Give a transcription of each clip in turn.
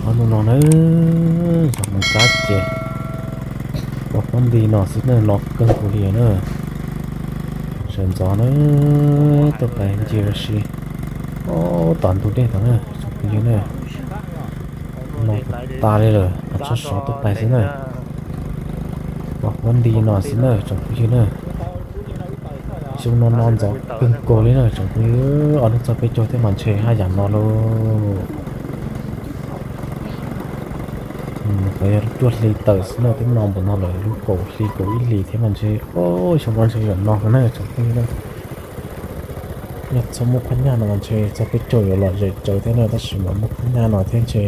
Hnub no na, zos Moos Kab ces pom huab nti no xwb na, no kawg nkaus li na. Sawv ntxov na, tuaj pais ncig los sis, o, tom ntug dej tod na tsoom phooj ywg na. No tas li lawm, tshuav sov tuaj pais xwb na. Pom huab nti no xwb na tsoom phooj ywg na. Xyoo no no ntxov kawg nkaus li na tsoom phooj ywg, ob hnub txog peb caug thiab mas ntshe haj yam no lauj. Qhov yog lub cuaj hli tawm xwb na, twb no npaum no lawm, lub kaum hli kaum ib hlis thiab mas ntshe, o, xyoo no ntshe yog no na tsoom phooj ywg na. Yog txhob muaj phab nyaj no mas ntshe txog peb caug yuav lom zem tsawv thiab na, tab sis mas muaj phab nyaj no thiab ntshe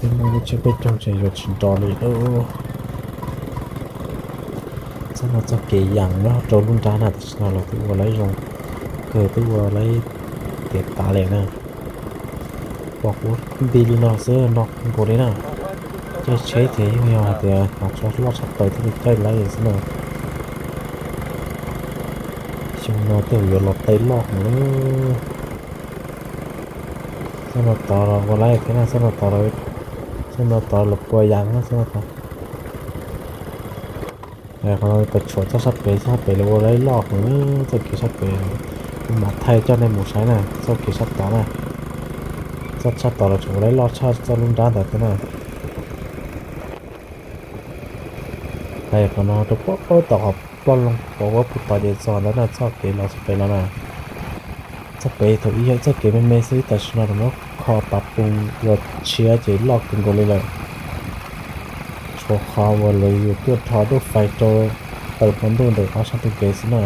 twb muaj lub tsiab peb caug ntshe yuav tsis nrov li lauj. Txoj no txoj kev yees nyob rau lub nrab na, tam sim no lawv twb ua laib zoo kawg, twb ua laib tiav tas li na. Pom huab nti li no xwb no kawg nkaus li na. Caij tsheb ces yeej yog hais tias hnav tsho loj tshaj plaws thiaj li caij laib xwb na. Xyoo no tej zaum yuav los taw loj heev lawm. Txoj no tod los ua laib thiab na, txoj no tod, txoj no tod los pua yas na, txoj no tod. Qhov no pes tshuam txoj sab pem, txoj sab pem lawv ua laib loj heev, txoj kev sab pem, kuv mam thaij coj nej mus saib na, txoj kev sab tod na. Txoj sab tod los tseem ua laib loj tshaj txoj lub nrab ntawd thiab na. Qhov no rau puag tom qhov ploj loo pov huab puag tod ces txog ntawd na, txoj kev los sab pem los na. Txoj pem thaum ub yog ib txoj kev me me xwb, tam sim no lawv muab kho pas poo ua tshiab ces loj kawg nkaus li lawm. Tshuav qhov uas lawv yuav tuaj rho lub fais rau tawm hmo ntuj ntawm ob sab ntug kev xwb na.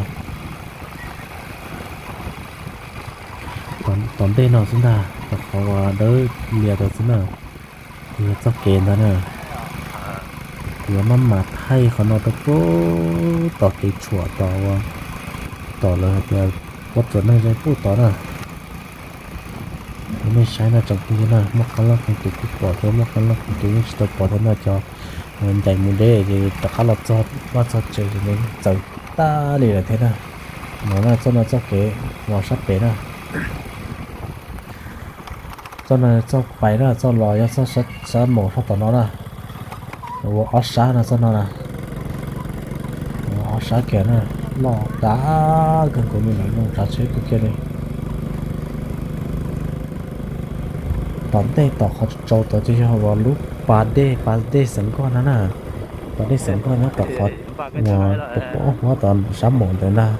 Tom ntej no xwb ntag, tom qhov uas dawb lias ntawd xwb na, yog txoj kev ntawd na. Kuv yuav maj mam thaij qhov no rau puag tom kev tshuam tod, tom lawv hais tias puab tsuam neeg ze puag tod na. Rau nej saib no tsoom phooj ywg na, muaj qee leej qee tus kuj pom thiab, muaj qee leej qee tus yeej tsis tau pom thiab no, cov ncaim mus deb ces rov qab los txog vaj txog tsev ces nws txawv tag li lawm thiab na. No na, txoj no txoj kev los sab pem na. Txoj no txoj pais na, txoj los yog txoj sab maum sab tom no na. Ua ob sab no, txoj no na. Ua ob sab kiag na, loj dav kawg nkaus li lawm, zoo tsav tsheb kawg kiag li. Tom ntej tom qhov tsaus tod ces yog uas lub pas dej, pas dej Xeev Nkoj no na. Pas dej Xeev Nkoj nyob tom qhov uas pom huab tom sab maum ntawd ntag.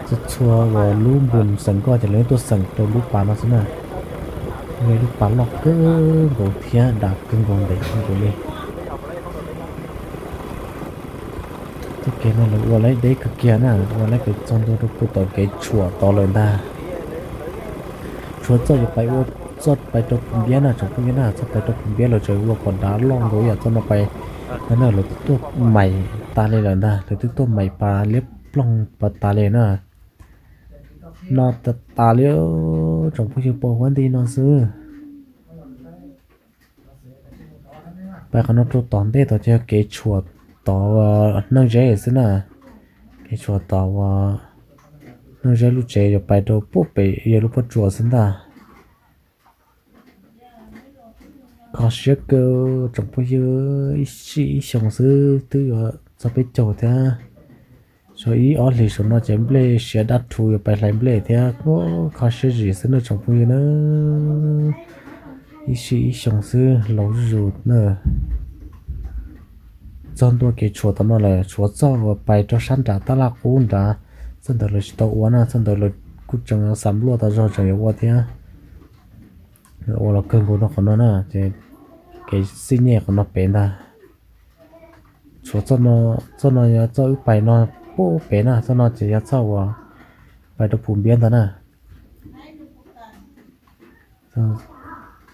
Txhua txhua uas lub npus Xeev Nkoj ces lawv tuaj xeem rau lub pas no xwb na. Yog lub pas loj kawg nkaus thiab dav kawg nkaus ntev kawg nkaus li. Txoj kev no lawv ua laib deb kawg kiag na, ua laib kev txog ntua rau puag tom kev tshuam tod lawm ntag. Tshuav txoj yuav pais ua, txoj pais rau Phum Npiab na tsoom phooj ywg na, txoj pais rau Phum Npiab lawv tseem ua kom dav loj nkaus ib yam txoj no pais ntag na, lawv twb tuaj mais tas li lawm ntag, lawv twb tuaj mais pas liab ploog pas tas li na. No tas tas li, tsoom phooj ywg, pom huab nti no xwb. Pais qhov no rau tom ntej tod ces yog kev tshuam tod Neej Zeb xwb na. Kev tshuam tod uas Neej Zeb lub tsev yuav pais rau puag pem yawg lub pob tsuas xwb ntag. Kho siab kawg tsoom phooj ywg, ib sij ib xyoos xwb twb yuav txog peb caug thiab. Tshuav ib ob hlis saum no ces nplej siav dab rhuv yuav pais hlais nplej thiab, kho siab zim xwb na tsoom phooj ywg na. Ib sij ib xyoos xwb laus zuj zus na. Txog ntua kev tshuam tom no lawm, tshuav txoj uas pais rau sab nram tab laj qub nrad, txoj ntawd lawv tsis tau ua na, txoj ntawd lawv kuj tseem xam luaj tas zog tseem yuav ua thiab. Ua los kawg nkaus rau qhov no na, ces kev xij nyej qhov no pem ntag. Tshuav txoj no, txoj no yog txoj wb pais no puag pem na, txoj no ces yog txoj uas pais rau Phum Npiab ntag na.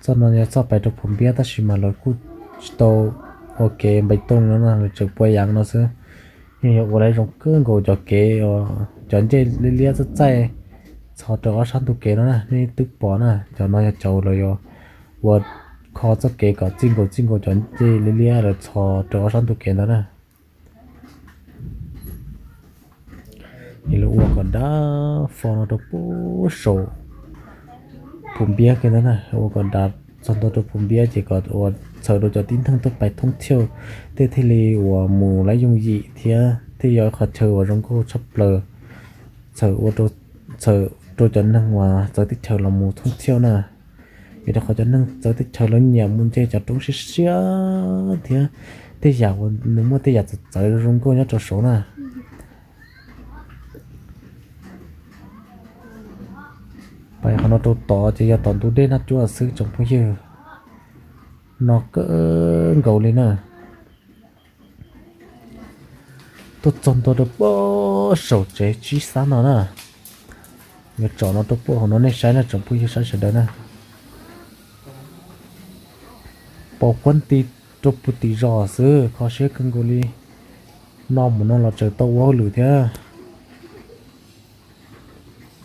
Txoj no yog txoj pais rau Phum Npiab tab sis mas lawv kuj tsis tau ua kev npais tooj no na, lawv tseem pua yas no xwb. Yeej yog ua laib zoo kawg nkaus cov kev, cov ncej liab liab txaij txaij txhos rau ob sab ntug kev no na, nej twb pom na, cov no yog cov lawv yuav ua kho txoj kev kom txij nkaus txij nkaus cov ncej liab liab lawv txhos rau ob sab ntug kev ntawd na. Es lawv ua kom dav fo no rau puag saum Phum Npiab kiag ntawd na, ua kom dav txog ntua rau Phum Npiab ces kom uas txhawm rau cov tib neeg tuaj pais thoob thiauj, tej thiaj li uas mus laib yooj yim thiab tej yog qhov chaw uas zoo nkauj tshaj plaws, txhawm ua, txhawm rau cov neeg uas txawv teb chaws los mus thoob thiauj na. Vim rau qhov cov neeg txawv teb chaws lawv nyiam mus nce cov roob siab siab thiab tej yam uas nws muaj tej yam txawv txawv zoo nkauj nyob rau saud na. Pais qhov no rau tod ces yog tom ntug dej Naj Cuab xwb tsoom phooj ywg. No kawg nkaus li na. Tuaj txog ntua rau pem saum tsev tsib xab no na. Yuav tsom no rau pem hauv no nej saib na tsoom phooj ywg sawv daws na. Pos huab nti rau puag tim zos xwb, kho siab kawg nkaus li. No mus no los tseem tau ua hauj lwm thiab.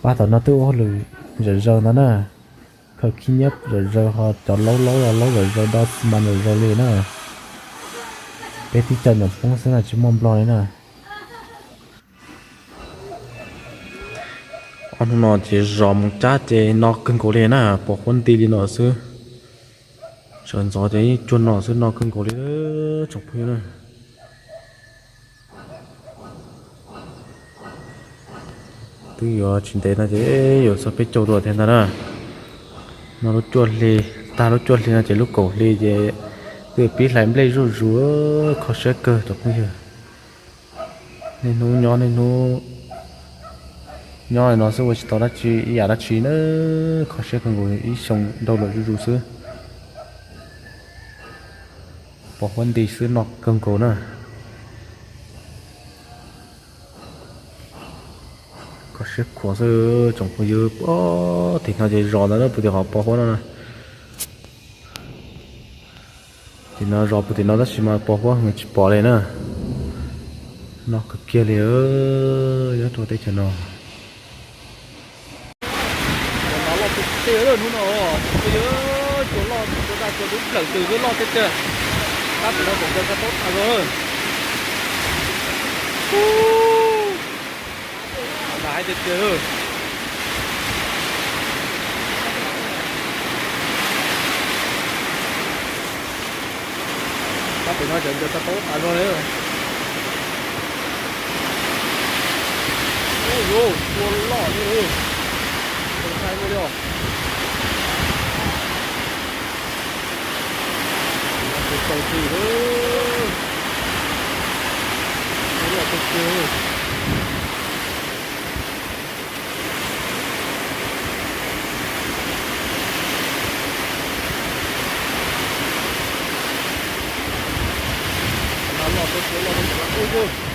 Pab tom no twb ua hauj lwm zom zaws ntawd na. Khaws khib nyiab zom zaws ho cov laub laub los laub zom zaws, do xi mas zom zaws li na. Peb tib co nyuam Hmoob xwb na tsis muaj Nplog li na. Ob hnub no ces zos mus cab ces no kawg nkaus li na, pos huab nti li no xwb. Sawv ntxov ces yeej cuag no xwb, no kawg nkaus li tsoom phooj ywg na. Twb yuav tsis ntev no ces yuav txog peb caug dua thiab ntag na. No lub cuaj hli, tag lub cuaj hli no ces lub kaum hli ces twb pib hlais nplej zuj zus, kho siab kawg cov phooj ywg. Niaj hnub nyob, niaj hnub nyob li no xwb ua tsis tau dab tsi ib yam dab tsi na, kho siab kawg nkaus, ib xyoo dhau lawm zuj zus xwb. Pos huab nti xwb no kawg nkaus na. Kho siab khuav xwb tsoom phooj ywg. Tim no ces zos ntawd na, puag tim qhov pos huab no na. Tim no zos puag tim no tab sis mas pos huab heev tsis pom li na. No kawg kiag li, nyob rau teb chaws no. Cua loj tiag tiag hnub no, cua loj, cua daj cua dub nplawm twg loj tiag tiag. Tab tom no kom ncaws tau taub tas zog. Tab tom hais tiag tiag. Tab tom no cov ncaws tau taub tas zog li. Ua yuav cua loj li, ntshai ua li os. Cua tau twg, cua loj tiag tiag. Cov no loj tiag tiag, loj tiag tiag.